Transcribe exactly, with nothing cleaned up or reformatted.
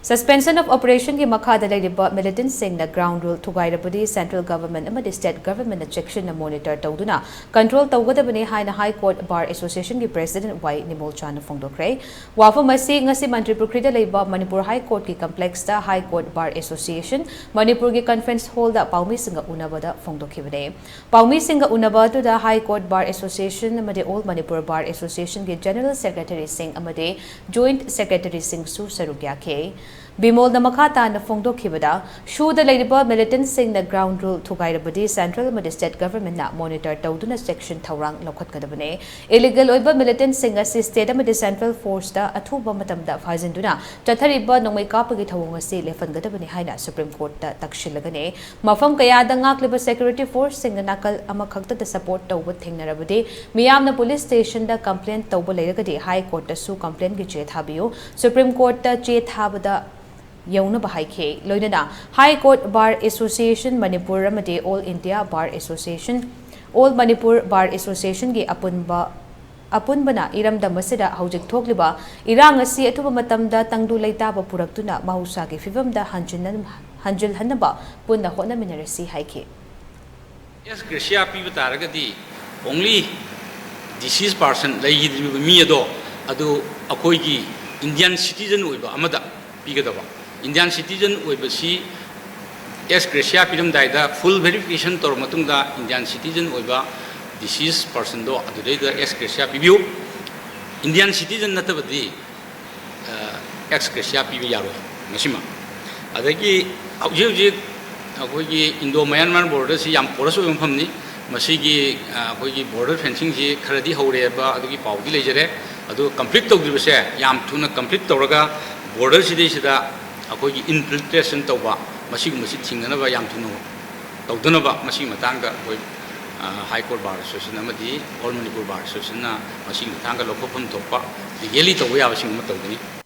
Suspension of Operationꯒꯤ ꯃꯈꯥꯗ ꯂꯩꯔꯤꯕ militantꯁꯤꯡꯅ ground rule ꯊꯨꯒꯥꯏꯔꯕꯗꯤ Central Government ꯑꯃꯗꯤ State Governmentꯅ ꯆꯦꯛꯁꯤꯟꯅ monitor ꯇꯧꯗꯨꯅ control ꯇꯧꯒꯗꯕꯅꯤ ꯍꯥꯏꯅ High Court Bar Associationꯒꯤ President ꯋꯥꯏ ꯅꯤꯃꯣꯜꯆꯥꯅ ꯐꯣꯡꯗꯣꯛꯈ꯭ꯔꯦ꯫ ꯋꯥꯐꯝ ꯑꯁꯤ ꯉꯁꯤ ꯃꯟꯇ꯭ꯔꯤ ꯄꯨꯈ꯭ꯔꯤꯗ ꯂꯩꯕ Manipur High Courtꯀꯤ complexꯇ High Court Bar Association ꯃꯅꯤꯄꯨꯔꯒꯤ conference hallꯗ ꯄꯥꯎꯃꯤꯁꯤꯡꯒ ꯎꯅꯕꯗ ꯐꯣꯡꯗꯣꯛꯈꯤꯕꯅꯤ꯫ ꯄꯥꯎꯃꯤꯁꯤꯡꯒ ꯎꯅꯕ ꯑꯗꯨꯗ High Court Bar Association ꯑꯃꯗꯤ All Manipur Bar Associationꯒꯤ General Secretaryꯁꯤꯡ ꯑꯃꯗꯤ Joint Secretaryꯁꯤꯡꯁꯨ ꯁꯔꯨꯛ ꯌꯥꯈꯤ꯫ ꯕꯤꯃꯣꯜꯅ ꯃꯈꯥ ꯇꯥꯅ ꯐꯣꯡꯗꯣꯛꯈꯤꯕꯗ, ꯁꯨꯗ ꯂꯩꯔꯤꯕ militantꯁꯤꯡꯅ ground rule ꯊꯨꯒꯥꯏꯔꯕꯗꯤ Central ꯑꯃꯗꯤ State Governmentꯅ monitor ꯇꯧꯗꯨꯅ ꯆꯦꯛꯁꯤꯟ ꯊꯧꯔꯥꯡ ꯂꯧꯈꯠꯀꯗꯕꯅꯤ꯫ Illegal ꯑꯣꯏꯕ militantꯁꯤꯡ ꯑꯁꯤ State ꯑꯃꯗꯤ Central Forceꯇ ꯑꯊꯨꯕ ꯃꯇꯝꯗ ꯐꯥꯖꯤꯟꯗꯨꯅ ꯆꯠꯊꯔꯤꯕ ꯅꯣꯡꯃꯩ ꯀꯥꯞꯄꯒꯤ ꯊꯧꯑꯣꯡ ꯑꯁꯤ ꯂꯦꯞꯍꯟꯒꯗꯕꯅꯤ ꯍꯥꯏꯅ Supreme Courtꯇ ꯇꯛꯁꯤꯜꯂꯒꯅꯤ꯫ ꯃꯐꯝ ꯀꯌꯥꯗ ꯉꯥꯛꯂꯤꯕ security forceꯁꯤꯡꯅ ꯅꯥꯀꯜ ꯑꯃꯈꯛꯇꯗ support ꯇꯧꯕ ꯊꯦꯡꯅꯔꯕꯗꯤ, ꯃꯤꯌꯥꯝꯅ police stationꯗ complaint ꯇꯧꯕ ꯂꯩꯔꯒꯗꯤ High Courtꯇꯁꯨ complaintꯒꯤ ꯆꯦ ꯊꯥꯕꯤꯌꯨ꯫ Supreme Courtꯇ ꯆꯦ ꯊꯥꯕꯗ ꯌꯧꯅꯕ ꯍꯥꯏꯈꯤ꯫ ꯂꯣꯏꯅꯅ High Court Bar Association Manipur ꯑꯃꯗꯤ All India Bar Association, All Manipur Bar Associationꯒꯤ ꯑꯄꯨꯟꯕ, ꯑꯄꯨꯟꯕꯅ ꯏꯔꯝꯗꯝ ꯑꯁꯤꯗ ꯍꯧꯖꯤꯛ ꯊꯣꯛꯂꯤꯕ ꯏꯔꯥꯡ ꯑꯁꯤ ꯑꯊꯨꯕ ꯃꯇꯝꯗ ꯇꯪꯗꯨ ꯂꯩꯇꯥꯕ ꯄꯨꯔꯛꯇꯨꯅ ꯃꯍꯧꯁꯥꯒꯤ ꯐꯤꯕꯝꯗ ꯍꯟꯖꯤꯟꯅ-, ꯍꯟꯖꯤꯜꯍꯟꯅꯕ ꯄꯨꯟꯅ ꯍꯣꯠꯅꯃꯤꯟꯅꯔꯁꯤ ꯍꯥꯏꯈꯤ꯫ Ex gratia ꯄꯤꯕ ꯇꯥꯔꯒꯗꯤ only deceased person, ꯂꯩꯈꯤꯗ꯭ꯔꯤꯕ ꯃꯤ ꯑꯗꯣ, ꯑꯗꯨ ꯑꯩꯈꯣꯏꯒꯤ Indian citizen ꯑꯣꯏꯕ ꯑꯃꯗ ꯄꯤꯒꯗꯕ꯫ Indian citizen ꯑꯣꯏꯕꯁꯤ ex gratia ꯄꯤꯔꯝꯗꯥꯏꯗ full verification ꯇꯧꯔꯕ ꯃꯇꯨꯡꯗ Indian citizen ꯑꯣꯏꯕ deceased personꯗꯣ ꯑꯗꯨꯗꯩꯗ ex gratia ꯄꯤꯕꯤꯌꯨ꯫ Indian citizen ꯅꯠꯇꯕꯗꯤ ex gratia ꯄꯤꯕ ꯌꯥꯔꯣꯏ ꯃꯁꯤꯃ꯫ ꯑꯗꯒꯤ ꯍꯧꯖꯤꯛ ꯍꯧꯖꯤꯛ ꯑꯩꯈꯣꯏꯒꯤ Indo Myanmar borderꯁꯤ ꯌꯥꯝ porous ꯑꯣꯏꯕ ꯃꯐꯝꯅꯤ꯫ ꯃꯁꯤꯒꯤ ꯑꯩꯈꯣꯏꯒꯤ border fencingꯁꯤ ꯈꯔꯗꯤ ꯍꯧꯔꯦꯕ, ꯑꯗꯨꯒꯤ ꯄꯥꯎꯗꯤ ꯂꯩꯖꯔꯦ꯫ ꯑꯗꯨ complete ꯇꯧꯗ꯭ꯔꯤꯕꯁꯦ ꯌꯥꯝ ꯊꯨꯅ complete ꯇꯧꯔꯒ borderꯁꯤꯗꯩꯁꯤꯗ ꯑꯩꯈꯣꯏꯒꯤ infiltration ꯇꯧꯕ, ꯃꯁꯤꯒꯨꯝꯕꯁꯤ ꯊꯤꯡꯅꯅꯕ ꯌꯥꯝ ꯊꯨꯅ ꯇꯧꯗꯅꯕ ꯃꯁꯤꯒꯤ ꯃꯇꯥꯡꯗ ꯑꯩꯈꯣꯏ High Court Bar Association ꯑꯃꯗꯤ All Manipur Bar Associationꯅ ꯃꯁꯤꯒꯤ ꯃꯇꯥꯡꯗ ꯂꯧꯈꯠꯐꯝ ꯊꯣꯛꯄ legally ꯇꯧꯕ ꯌꯥꯕꯁꯤꯡ ꯑꯃ ꯇꯧꯒꯅꯤ꯫